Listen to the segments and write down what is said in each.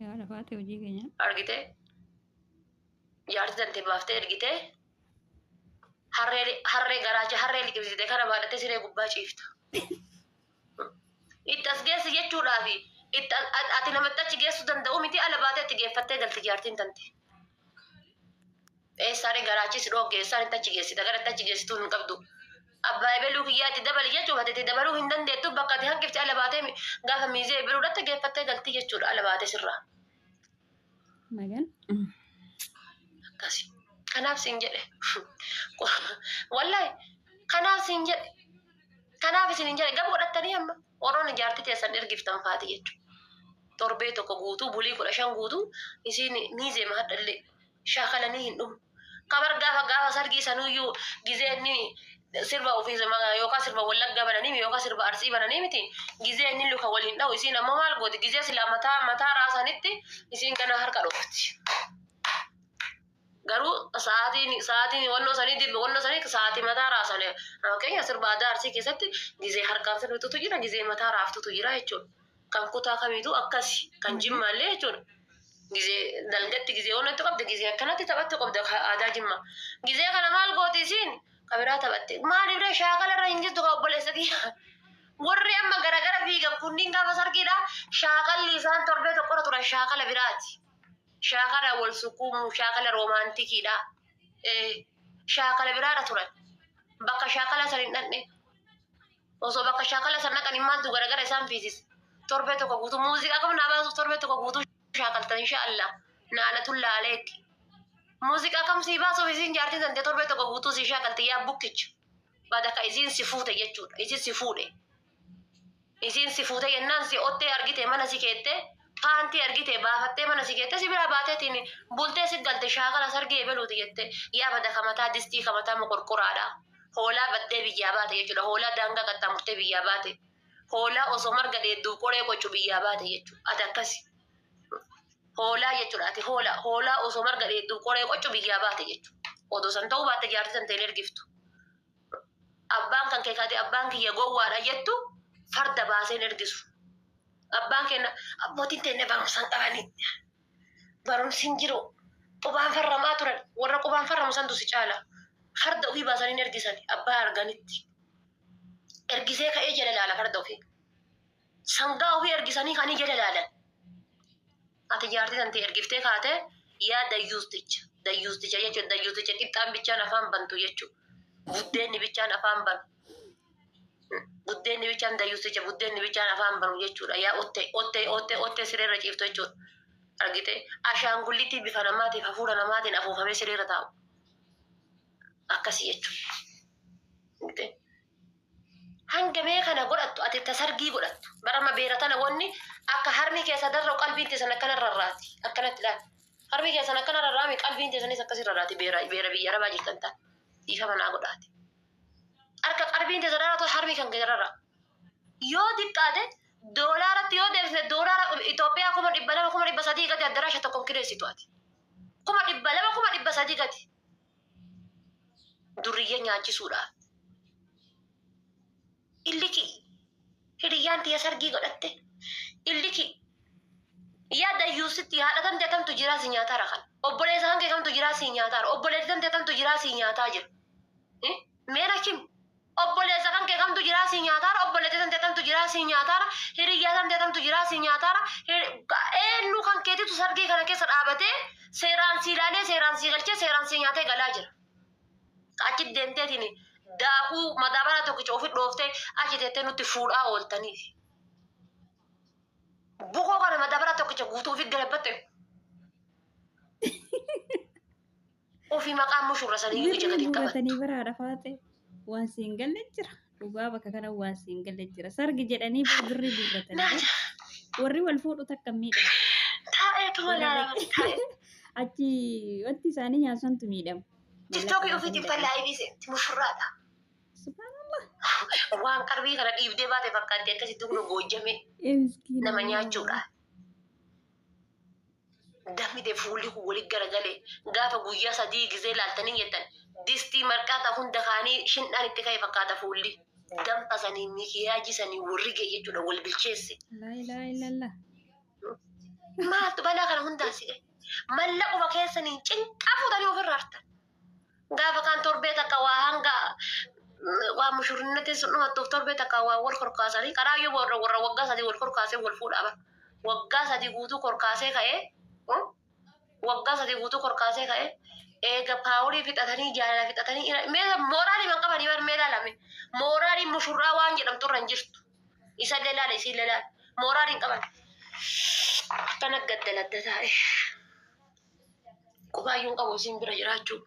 Yaa lafaate hojii keenya. Argitee? Jaartii tante baaftee ergitee harree harree garaacha harree liqimsite kana baadhattee siree gubbaa ciifta. Itti as geessi jechuudhaafi itti ati namatti achi geessuu danda'u miti ala baatee itti geeffattee galti jaartiin tante. Eessaani garaachi si dhoogge eessaan itti achi geessita gara itti achi geessituu hin qabdu. Abbaa ebeluu kiyyaa itti dabali jechuuf ati itti dabaluu hin dandeettu bakka ati hanqifte ala baatee gaafa miizee ebeluu dhatte geeffattee galti jechuudha ala baatee sirraa. Magan. Akkasi. Kanaaf siin jedhe. Wallahi kanaaf siin jedhe. Kanaaf isin hin jedhe gab godhattanii amma warroonni jaartii teessan ergiftan faati jechuudha. Torbee tokko guutuu bulii 15 guutuu isiin miizeema hadhallee shaakalanii hin dhumu. Kabar gaafa gaafa sargii sanuyyuu gizee inni sirba ofii yookaan sirba wallaggaa bananii yookaan sirba arsii bananii miti gizee inni luka waliin dha'u isiin ammoo maal gooti gizee silaa mataa mataa raasanitti isiin gana harka dhoofti. Garuu sa'aatiin sa'aatiin wannoo sanii dibbe wannoo sanii sa'aatii mataa raasan fakkeenya sirba aadaa arsii keessatti gizee harkaan sirbitutu jira gizee mataa raaftutu jira jechuudha. Kan kutaa kamiituu akkasi kan jimmaallee jechuudha. Gizee dalgatti gizee wannoo itti qabda gizee akkanatti taphattu qabda aadaa jimmaa. Gizee kana maal gooti isiin ka biraa taphatte. Maaliif ree shaakala irra hin jirtu ka obboleessa kiyya. Warri amma garagara fiigan kunniin gaafa sargiidha shaakalli isaan torbee tokkorra turan shaakala biraati. Shaakala wal sukkuumuu shaakala roomaantikiidha. Shaakala biraarra turan. Bakka shaakala san hin dhaqne. Osoo bakka shaakala san dhaqanii maaltu garagara isaan fiisise. Torbee tokko guutuu muuziqaa kam naa baasuuf torbee tokko guutuu shaakaltan insha Allah. Naalatuun laaleetti. Muuziqaa kam sii baasuuf isiin jaartiin tante torbee tokko guutuu sii shaakalti yaa bukkicha. Bada ka isiin si fuute jechuudha. Isiin si fuudhe. Isiin si fuute jennaan si ottee argite mana si keette paantii argite baafattee mana si keette si biraa baateetiin bultee si galte shaakala sargii ebeluuti jette yaa bada ka mataa distii ka mataa moqorqoraadha. Hoolaa baddee biyyaa baate jechuudha. Hoolaa daangaa qaxxaamurtee biyyaa baate. Hoolaa osoo marga dheedduuf qoree qocu biyyaa baate jechuudha. Ati akkasi. Hoolaa jechuudha. Ati hoolaa. Hoolaa osoo marga dheedduuf qoree qocu biyyaa baate jechuudha. Odoo san ta'uu baatte jaartii san ta'een ergiftu. Abbaan kan kee kaate abbaan kiyya gowwaadha jettu farda baaseen ergisu. Abbaan keenya abbootiin teenya barumsa hin qabanii. Barumsi hin jiru. Qubaan farramaa turan. Warra qubaan farramu santu si caala. Farda ofii baasanii hin ergisan abbaa arganitti. Ergisee ka'ee jala laala farda ofii. Sangaa ofii ergisanii ka'anii jala laalan. Ati jaartii tante ergiftee kaatee yaa dayyuusticha. Dayyuusticha jechuun dayyuusticha qixxaan bichaan afaan bantu jechuudha. Buddeenni bichaan afaan banu. Buddeenni bichaan dayyuusticha buddeenni bichaan afaan banu jechuudha. Yaa ottee ottee ottee ottee sireerra ciiftu jechuudha. Argite ashaangulliitii bifa namaatiif hafuura namaatiin afuufamee sireerra taa'u. Akkasii jechuudha. Argite hanga mee kana godhattu ati ta sargii godhattu. Bara amma beera tana wanni akka harmi keessa darra'u qalbiin teessan akkana rarraati. Akkanatti ilaali. Harmi keessan akkana rarraami qalbiin teessanis akkasii rarraati beera beera biyya arabaa jirtan ta'a. Dhiifama naa godhaati. Harka qalbiin teessan rarraatu harmi kan keessa rarra'a. Yoo xiqqaate doolaaratti yoo deebisne doolaara Itoophiyaa 200,000 300,000 gadi addaraasha tokkoon kireessitu ati. 200,000 300,000 gadi. Durriyyee nyaachisuudhaaf. Illikii. Hiriyyaan tiyya sargii godhatte. Illikii. Yaa dayyuusitti haadha tamte tamtu jiraa si nyaataara kan. Obboleessa kan kee kamtu jiraa si nyaataara. Obboleessi tamte tamtu jiraa si nyaataa jira. Mee rakim. Obboleessa kan kee kamtu jiraa si nyaataara. Obboleetti tamte tamtu jiraa si nyaataara. Hiriyyaa tamte tamtu jiraa si nyaataara. Eenyu kan keetitu sargii kana keessa dhaabatee seeraan si ilaalee seeraan si galchee seeraan si nyaatee galaa jira. Ka achi deemteetiin daakuu madaabara tokkicha ofi dhooftee achi teettee nutti fuudhaa ooltaniif. Bukoo kana madaabara tokkicha guutuu ofi galabbatte. Ofii maqaan mushurra sanii ija Birrii gadi hin guurratanii qabattu. bara haadha faate waan siin galle jira. Dhugaa bakka kana waan siin galle jira. Sargi jedhanii bara birrii guurratanii Naa bara warri wal fuudhu takka hin miidhamu. taa'eetuma Warra laala taa'e. achi wanti isaanii nyaatu santu miidhamu. Mallaqa Tiktookii baasan ofiitiin jedhanii. fallaa laayivii seenti mushurraadha. Subhaanallah. Waan qarbii kana dhiibdee baate fakkaatti akkasitti kun goojjame Ee miskiina nama wallaahi. nyaachuudha. Dammi fuulli kun walitti garagalee gaafa guyyaa sadii gizee laaltanii jettan distii marqaa ta'u hunda kaanii shindhaan itti ka'e fakkaata fuulli. Danfa sanii mikiyaajii sanii warri ga'e jechuudha wal bilcheesse. Laa ilaaha illallah. Maaltu balaa kana hundaa si gahe? Mallaquma keessaniin cinqaa fuutanii ofirra hartan. Gaafa kaan torbee takka waa hanga waa mushurrinatti sun dhumattuuf torbee takka waa wal korkaasanii karaa yoo warra waggaa 3 wal korkaasee wal fuudhaa bara. Waggaa 3 guutuu korkaasee ka'ee, waggaa 3 guutuu korkaasee ka'ee, eega paaworii fixatanii, jaalala fixatanii, mee mooraalii man qabanii bar, mee ilaalame mooraalii mushurraa waan jedhamtu irra hin jirtu. Isallee ilaala, isiillee ilaala, mooraalii hin qaban. Akkana gaddaladda taa'e. Qubaayyuun qabu isiin bira jiraachuu.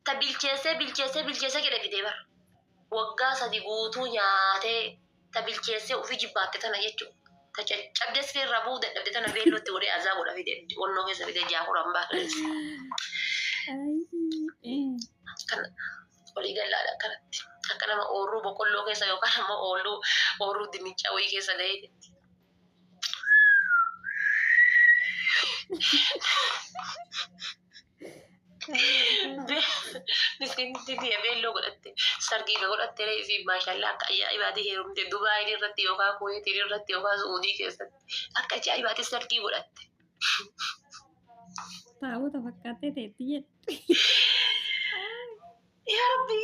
Ta bilcheessee bilcheessee bilcheessee jedhe fidee bara. Waggaa 3 guutuu nyaatee, ta bilcheessee ofii jibbaatte tana jechuudha. Ta caccabdee sirrii bu'uu dadhabde tana beellootti godhee azaa godha fidee onnoo keessa fidee jaakuraan baafnes. Akkana olii gallaadha akkanatti. Akka nama oorruu boqqolloo keessa yookaan ammoo oorruu dinnichaa wayii keessa gahee jetti. Miskiinti biyya beelloo godhatte, sargii ka godhatte isii, maashallaa, akka ajaa'ibaatti heerumte. Dubaayin irratti yookaan Kuweetiin irratti yookaan Suudii keessatti akka ajaa'ibaatti sargii godhatte. Taabota fakkaattee teetti jedhe. Yaa Rabbi,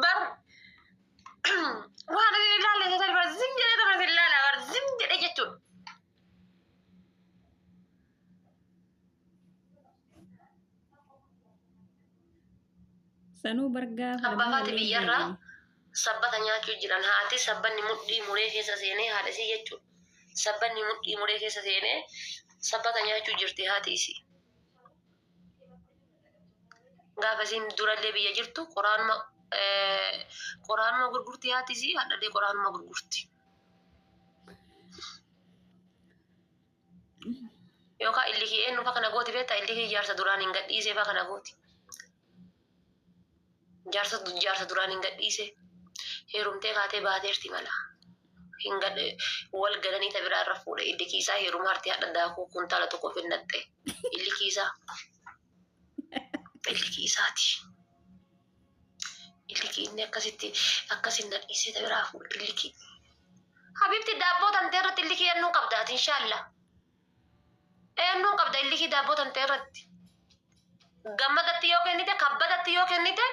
bar waan inni ilaalle isa bar zim jedhee tokko ilaala, bar zim jedhee jechuudha. Sanuu bargaa. Abbaa faati biyyarraa sabbata nyaachuu jiran, haati sabbanni mudhii muree keessa seenee, haadha isii jechuudha. Sabbanni mudhii muree keessa seenee sabbata nyaachuu jirti haati isii. Gaafa isiin durallee biyya jirtu qoraanuma gurgurti haati isii, hadhallee qoraanuma gurgurti. Yookaan illikii eenyu fa kana gooti beektaa? Illikii jaarsa duraan hin gadhiisee fa kana gooti. Jaarsa duraan hin gadhiise heerumtee kaatee baateerti mala. Hin gadhe, wal galanii ta biraa irra fuudhe, illikii isaa heeruma harti, hadha daakuu kuntaala tokko finnatte. Illikii isaa. Illikii isaati. Illikii inni akkasitti akkasin na dhiisee ta biraa fuudhe illikii. Habibti, daabboo tantee irratti illikii eenyuun qabda ati, inshaalla? Eenyuun qabda illikii daabboo tantee irratti? Gammadatti yoo kennite, kabbadatti yoo kennite,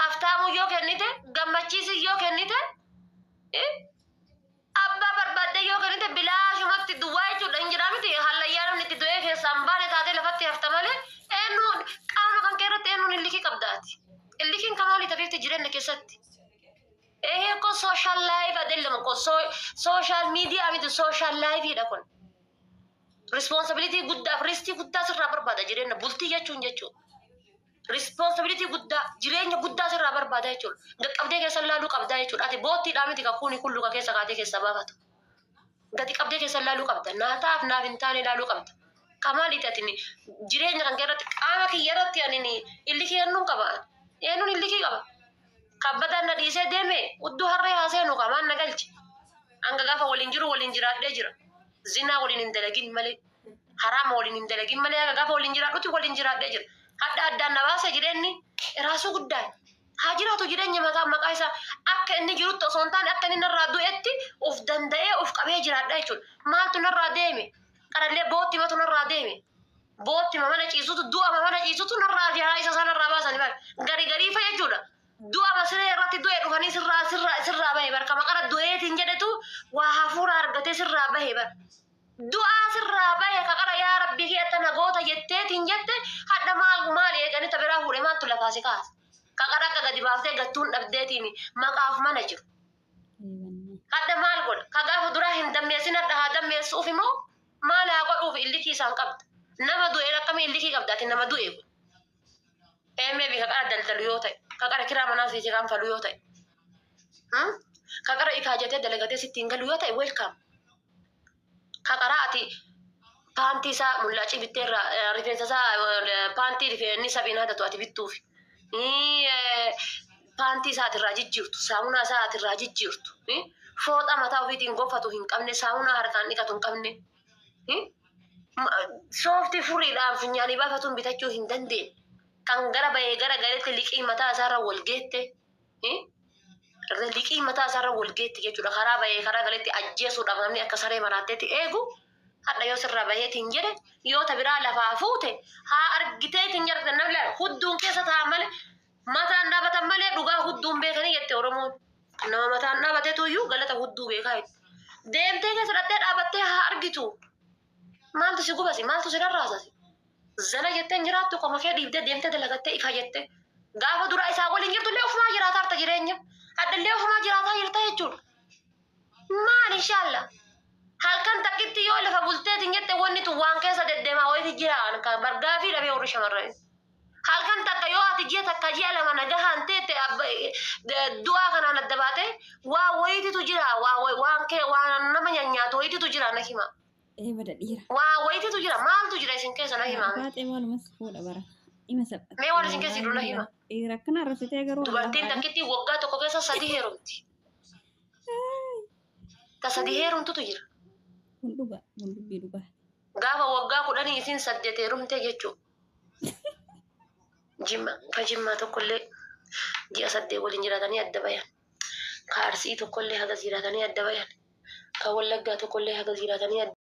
haftaamuu yoo kennite, gammachiisi yoo kennite, abbaa barbaadde yoo kennite, bilaashumatti duwwaa jechuudha, hin jiraa miti. Hallayyaa namni itti du'ee keessaan baane taatee lafatti hafta malee, eenyuun qaama kan kee irratti eenyuun illikii qabdaati? Illikiin kan tafiifti jireenya keessatti. ይሄ እኮ social life አይደለም እኮ፣ social media miti, social life dha kun. Responsibility guddaa, risk guddaa sirraa barbaada jireenya bultii jechuun jechuudha. Responsibility guddaa, jireenya guddaa sirraa barbaada jechuudha. Qaqqabdee keessa laaluu qabdaa jechuudha. Ati boottiidhaa miti kakkuuni kullu ka keessa kaatee keessa baafatu. Gadi qabdee keessa laaluu qabda. Naataaf naaf hin taane laaluu qabda. Kamaaliiti ati jireenya kan irratti, qaama kiyya irratti ani illikii eenyuun qaba? Eenyuun illikii qaba? Kabbadaan na dhiisee deeme, udduu harree haaseenu qamaan na galche. Hanga gaafa waliin jiru waliin jiraadhee jira. Zinaa waliin hin dalagin malee. Haraama waliin hin dalagin malee, hanga gaafa waliin jiraadhutti waliin jiraadhee jira. Hadda addaan na baase, jireenyi raasuu guddaan. Haa jiraatu jireenya mataa maqaa isaa, akka inni jirutti osoo hin taane, akka inni narraa du'etti of danda'ee of qabee jiraadha jechuudha. Maaltu narraa deeme? Qarallee bootti matu narraa deeme. Bootti mana ciisutu, du'a mana ciisutu narraa jaraa isa sanarraa baasanii bara. Gari garii fa jechuudha. Du'a siree irratti du'e dhufanii sirraa sirraa sirraa bahe barka maqara du'eetiin jedhetu waa hafuura argatee sirraa bahe bar. Du'aa sirraa bahe kaqara, yaa Rabbi kee attana goota jetteetiin jette, hadha maal maal eeganii ta biraa fuudhe, maaltu lafaa si kaasa? Kaqara akka gadi baaftee gattuun dhabdeetiin maqaaf mana jiru. Hadha maal godha? Ka gaafa duraa hin dammeessin hadha haa dammeessuuf immoo maal haa godhuuf illikii isaan qabda? Nama du'e akkamii illikii qabda ati, nama du'e kun? Maybe ka qara daldalu yoo ta'e, ka qara kiraa manaa siif kanfalu yoo ta'e, ka qara ikaajatee dalagatee sitti hin galu yoo ta'e, welcome. Ka qara ati paantii isaa mullaacii bittee irraa, rifeensa isaa, paantii rifeenni sabiin hadatu ati bittuufi. Paantii isaa ati irraa jijjiirtu, saamunaa isaa ati irraa jijjiirtu, fooxa mataa ofiitiin gonfatu hin qabne, saamunaa harkaan dhiqatu hin qabne, sooftii furiidhaan funyaanii baafatuun bitachuu hin dandeenye. Kan gara bahee gara galetti liqii mataa isaarra wal geette. Liqii mataa isaarra wal geetti jechuudha. Karaa bahee karaa galetti ajjeesuudhaaf namni akka saree maraatteetti eegu hadha yoo sirraa baheetiin jedhe, yoo ta biraa lafaa fuute haa argiteetiin jedhe. Namni hudduun keessa taa'an malee, mataan dhaabatan malee, dhugaa hudduun beekanii jette Oromoon. Nama mataan dhaabateetu iyyuu galata hudduu beekaa jette. Deemtee keessa dhattee dhaabattee haa argitu. Maaltu si gubasi? Maaltu si rarraasasi? Zana jetteen jiraattu, qoma kee dhiibdee deemtee dalagattee ifa jette. Gaafa duraa isaa waliin jirtullee ofumaa jiraataa jirta jireenya. Haddallee ofumaa jiraataa jirta jechuudha. Maal inshallah. Halkan takkitti yoo lafa bulteetiin jette, wanni tun waan keessa deddeemaa wayiiti jira kan bargaa fi dhabee warri shamarranii. Halkan takka yoo ati ji'a takka, ji'a 2 nagahaan teette, du'aa kanaan adda baate, waa wayiititu jira, waa waan kee waan nama nyaanyaatu wayiititu jira, na hima. Ee, bada dhiira. Waa wayiititu jira, maaltu jira isin keessa, na hima. Faaxee maalumas fuudha bara. Ima salphata. Mee waan isin keessa jiru na hima. Dhiira akkana arrabsitee garuu. Dubartiin takkitti waggaa tokko keessa sadi heerumti. Ta sadi heerumtutu jira. Kun dhugaa, kun dubbii dhugaa. Gaafa waggaa 10 isin saddeet heerumte jechuudha. Jimma ka Jimmaa tokkollee ji'a 8 waliin jiraatanii adda bayan. Ka Arsii tokkollee hagas jiraatanii adda bayan. Ka Wallaggaa tokkollee hagas jiraatanii adda